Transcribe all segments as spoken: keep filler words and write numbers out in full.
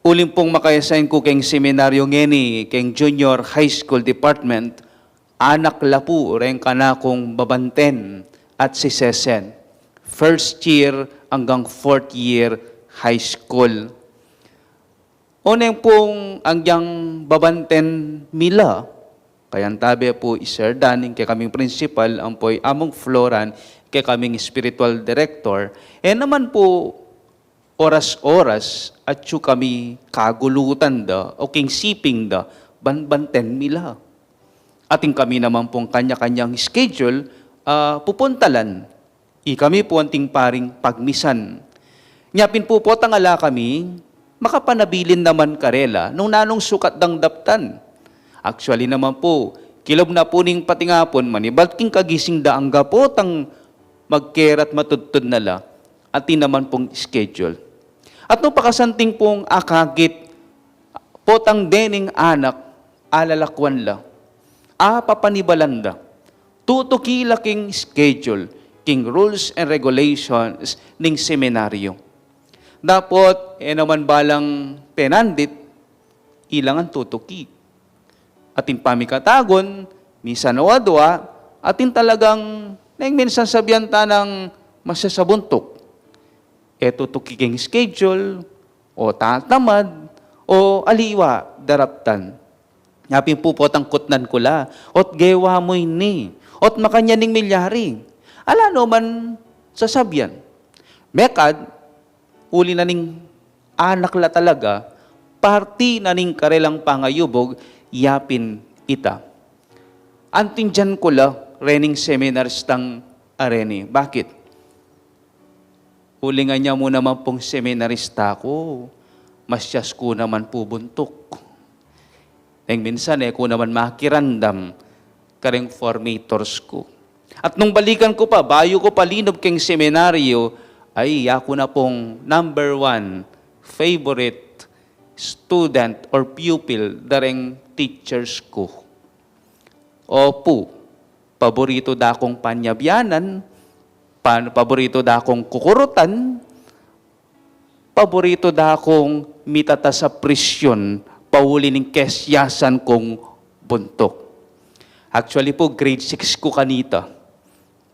Uling pung maka-assign ku keng seminaryo ngeni, keng Junior High School Department, anak la pu reng kanakung babanten at sisesen, first year anggang fourth year high school. Oneng pung anggang babanten mi la, kayantabe pu i Sir Dan, ing kekaming principal, ampo i Among Floran, kekaming spiritual director, e naman pu oras-oras atyu kami kagulutan da o king siping da, banbanten mi la. Atin kami naman pung kanya-kanyang schedule, ah, pupuntalan. Ikami pu anting paring pagmisan. Nya pin pu potang ala kami, makapanabilin naman karela nung nanung sukat dang daptan. Actually naman pu, kilub na pu ning patingapun, manibat king kagising da angga potang magkerat matudtud na la, atin naman pung schedule. At nung pakasanting pung akakit, potang dening anak, alalakwan la, apapanibalan da, tutuki la king schedule, king rules and regulations ning seminaryo. Dapot, e naman balang penandit, ilangan tutuki. Atin pamikatagun, minsan o adua, atin talagang neng minsan sabian ta nang masasabuntuk. E tutuki king schedule, o tatamad, o aliwa, daraptan. Nya pin pu potang kutnan ku la, ot gewa mu ini, ot makanyan ing milyari. Ala no man sasabian. Mekad, uli na ning anak la talaga, parti na ning karelang pangayubug, ya pin ita. Antindian ku la rening seminaristang areni. Bakit? Uling anya mu naman pung seminarista ku, masyas ku naman pu buntuk. Neng minsan e ku naman makiramdam kareng formators ku. At nung balikan ku pa, bayu ku pa linub keng seminaryo, ay, ya ku na pung number one favorite student or pupil da reng teachers ku. Opu, paboritu da kung panyabianan, pan-, paboritu da kung kukurutan, paboritu da kung mitatas a presyon, pauli ning kesyasan kung buntuk. Actually pu, grade six ku kanita.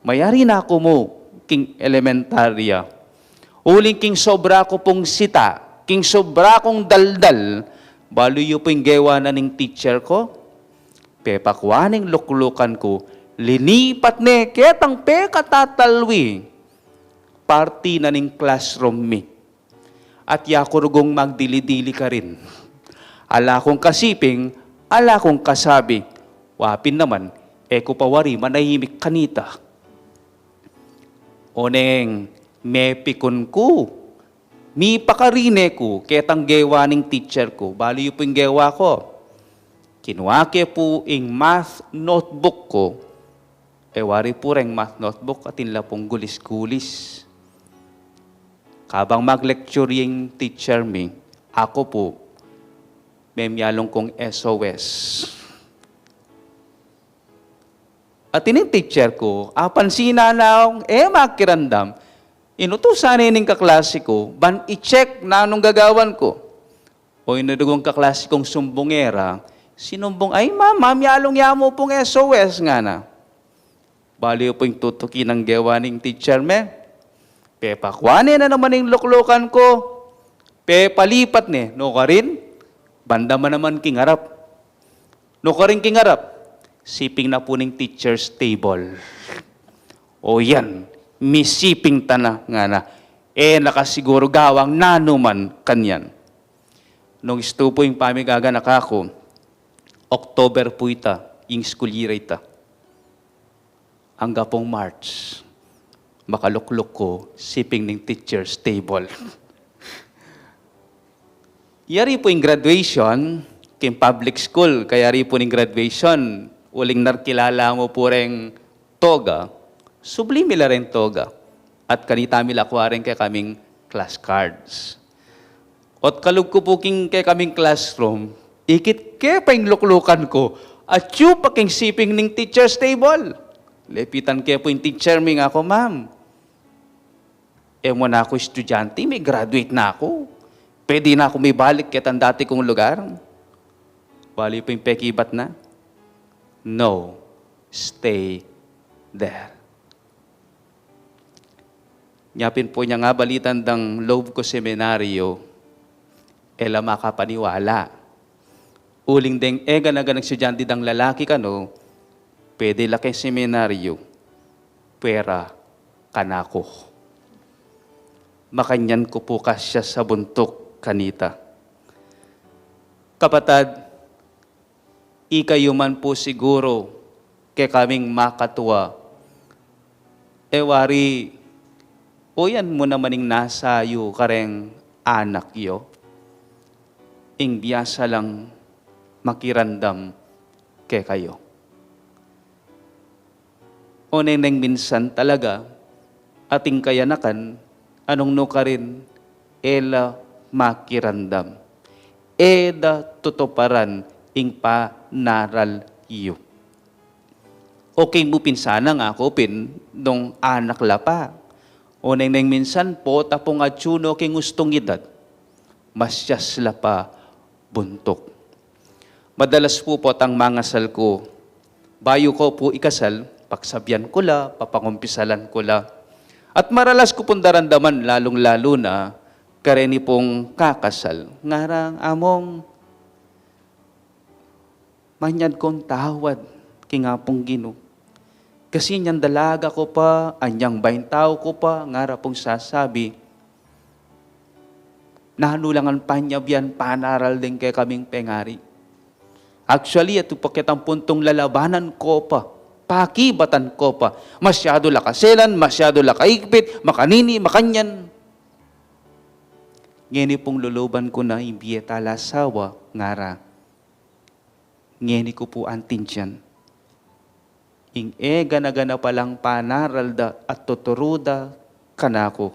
Mayari na ku mu king elementarya. Uling king sobra ku pung sita, king sobra kung daldal, balu yu pu ing gewa na ning teacher ku? Pepakua ne ing luklukan ku, linipat ne ketang pekatatalwi, parti na ning classroom mi. At ya ku rugung magdili-dili karin. Ala kung kasiping, ala kung kasabi, wa pin naman, e ku pa wari manahimik kanita. Oneng, mepikun ku, mipakarine ku ketang gewa ning teacher ku. Balu yu pu ing gewa ku? Kinua ke pu ing math notebook ku. E wari pu reng math notebook, atin la pung gulis-gulis. Kabang mag-lecture ing teacher mi, aku pu, memialung kung S O S. At ining teacher ku, apansinan nang e makiramdam, inutusan ne ning kaklase ku ban i-check nanung gagawan ku. O ing dugung kaklase kung sumbung e ra, sinumbung, "Ay, ma'am, ma'am, mialung ya mu pung S O S," ngana. Balu yu pu ing tutuki nang gewa ning teacher mi? Pepakua ne na naman ing luklukan ku, pepalipat ne, nukarin, banda man naman king arap. Nukarin king arap, siping na pu ning teacher's table. O yan, misiping ta na, ngana. E na ka siguru gawang nanu man kanyan. Nung istu pu ing pamigaganaka ku, October pu ita, ing school year ita. Angga pung March, makalukluk ku siping ning teacher's table. Yari pu ing graduation, king public school, kayari pu ning graduation, uling narkilala mu pu reng toga, subli mi la reng toga, at kanita mi la kua reng kekaming class cards. Ot kalub ku pu king kekaming classroom, ikit ke pa ing luklukan ku, atyu pa king siping ning teacher's table. Lepitan ke pu ing teacher mi, ngaku, "Ma'am, e mu na ku estudyante, mi-graduate na ku. Pwede na akong mibalik ketang dati kung lugar? Bali pu ing pekibat na, "No, stay there." Nya pin pu inyang abalitan dang loob ku seminaryo, e la makapaniwala. Uling deng e gana-ganang estudyante dang lalaki kanu, pwede la keng seminaryo, pwera kanaku. Makanyan ku pu kasya sa buntuk kanita. Kapatad, ikayu man pu siguru kekaming makatua, e wari, uyan mu naman ing nasa yu kareng anak yu, ing biasa lang makiramdam kekayu. O neng, neng minsan talaga, ating kayanakan, anung nu karin, e la makiramdam. E da tutuparan ing panaral yu. Okay mu pin sana, ngaku pin, nung anak la pa. O neng, neng minsan, pota pung atyu no king ustung edad, masyas la pa buntuk. Madalas pu potang mangasal ku, bayu ku pu ikasal, pagsabian ku la, papangumpisalan ku la. At maralas ku pung daramdaman, lalung-lalu na kareni pung kakasal, ngarang, "Among, manyad kung tawad king Apung Ginu. Kasi inyang dalaga ku pa, anyang baintau ku pa," ngara pung sasabi, "nanu la ngan panyabyan, panaral deng kekaming pengari. Actually, atiu pa ketang puntung lalabanan ku pa, pakibatan ku pa. Masyadu la kaselan, masyadu la kaigpit, makanini, makanyan." "Ngeni pung luluban ku na ing bie tala asawa," ngara. "Ngeni ku pu antindian ing e gana-gana palang panaral da at tuturu da kanaku,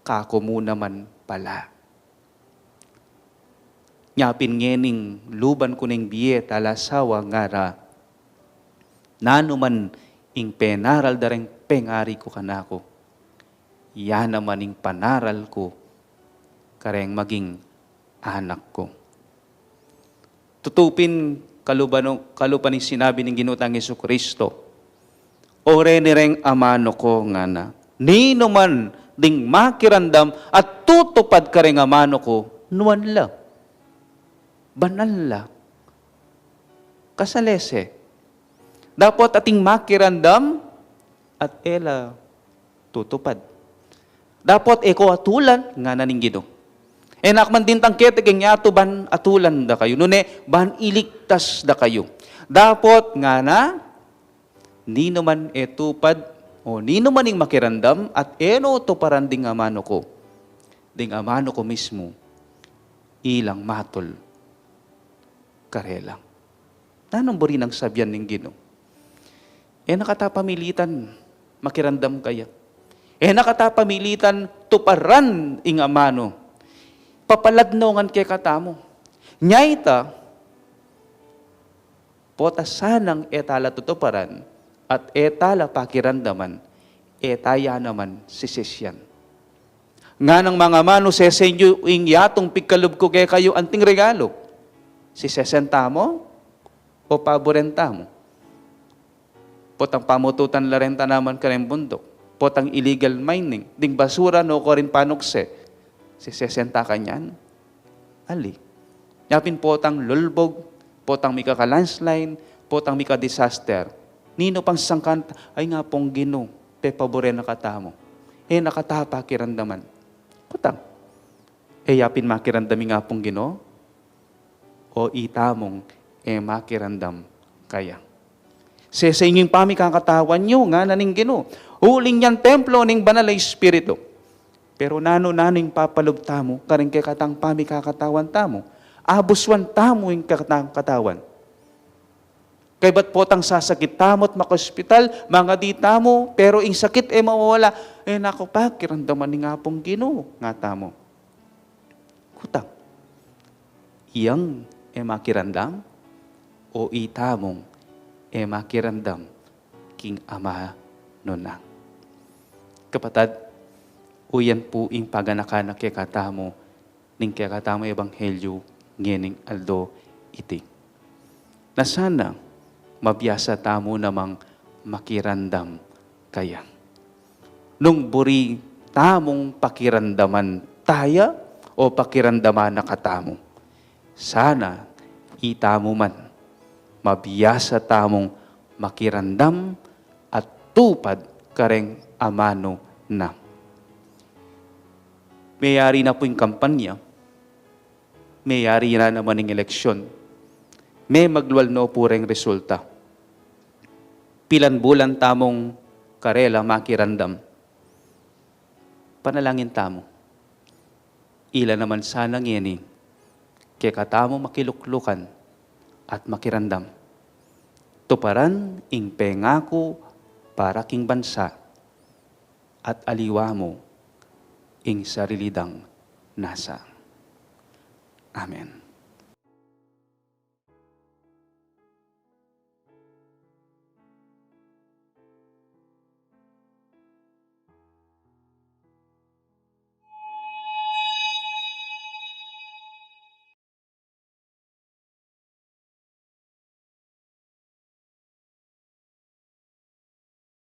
kaku mu naman pala. Nya pin ngening luban ku neng bie tala asawa," ngara, "nanu man ing penaral da reng pengari ku kanaku, ya naman ing panaral ku kareng maging anak ku." Tutu pin, kalupa nu, kalupa ning sinabi ning Ginu tang Jesucristo, "O reni reng amanu ku," ngana, "ninu man ding makiramdam at tutupad kareng amanu ku, nuan la, banan la, kasalese. Dapot ating makiramdam at e la tutupad. Dapot e ko atulan," ngana ning Ginu. "E na ku man dintang keti keng yatu ban atulan da kayu, nune ban iligtas da kayu. Dapot," ngana, "ninu man e tupad, o ninu man ing makiramdam at e no tuparan ding amanu ku, ding amanu ku mismu ilang matul karela." Nanung buri nang sabian ning Ginu? E na kata pamilitan makiramdam kaya. E na kata pamilitan tuparan ing amanu. Papalad no ngan kekatamu. Nya ita, pota sanang e tala tutuparan at e tala pakiramdaman, e taya naman sisisian. Nganang mangamanu, sesen yu ing yatung pigkalub ku kekayu, anting regalu? Sisesen tamu o paburen tamu? Potang pamututan la ring tanaman kareng bunduk, potang illegal mining, ding basura no karin panukse, sisesen ta kanyan? Ali. Nya pin potang lulbug, potang mika-landslide, potang mika-disaster, ninu pang sangkan ta? Ay, Apung Ginu, pepaburen na katamu. E na kata pakiramdaman. Kutang, e ya pin makiramdam ing Apung Ginu? O itamung e makiramdam kaya? Sesen yu ing pamikakatawan yu, ngana ning Ginu, uling yang templo ning Banal a Espiritu. Pero nanu-nanu ing papalub tamu kareng kekatang pamikakatawan tamu? Abusuan tamu ing kekatang katawan. Kaybat potang sasakit tamu at makaospital, mangadi tamu, pero ing sakit e mawawala. E na ku pakiramdaman ing Apung Ginu, nga tamu. Kutang, iyang e makiramdam, o itamung e makiramdam king amanu na? Kapatad, Uyan pu ing paganakan na kekatamu ning kekatamung ebanghelyu ngening aldo iti. Na sana mabiasa tamu namang makiramdam kaya. Nung buri tamung pakiramdaman taya o pakiramdaman na katamu, sana itamu man mabiasa tamung makiramdam at tupad kareng amanu na. Meyari na pu ing kampanya, meyari na naman ing eleksyon, me maglual no pu reng resulta. Pilan bulan tamung karela makiramdam. Panalangin tamu. Ila naman sana ngeni kekatamu makiluklukan at makiramdam. Tuparan ing pengaku para king bansa at aliwa mu ing sarili dang nasa. Amen.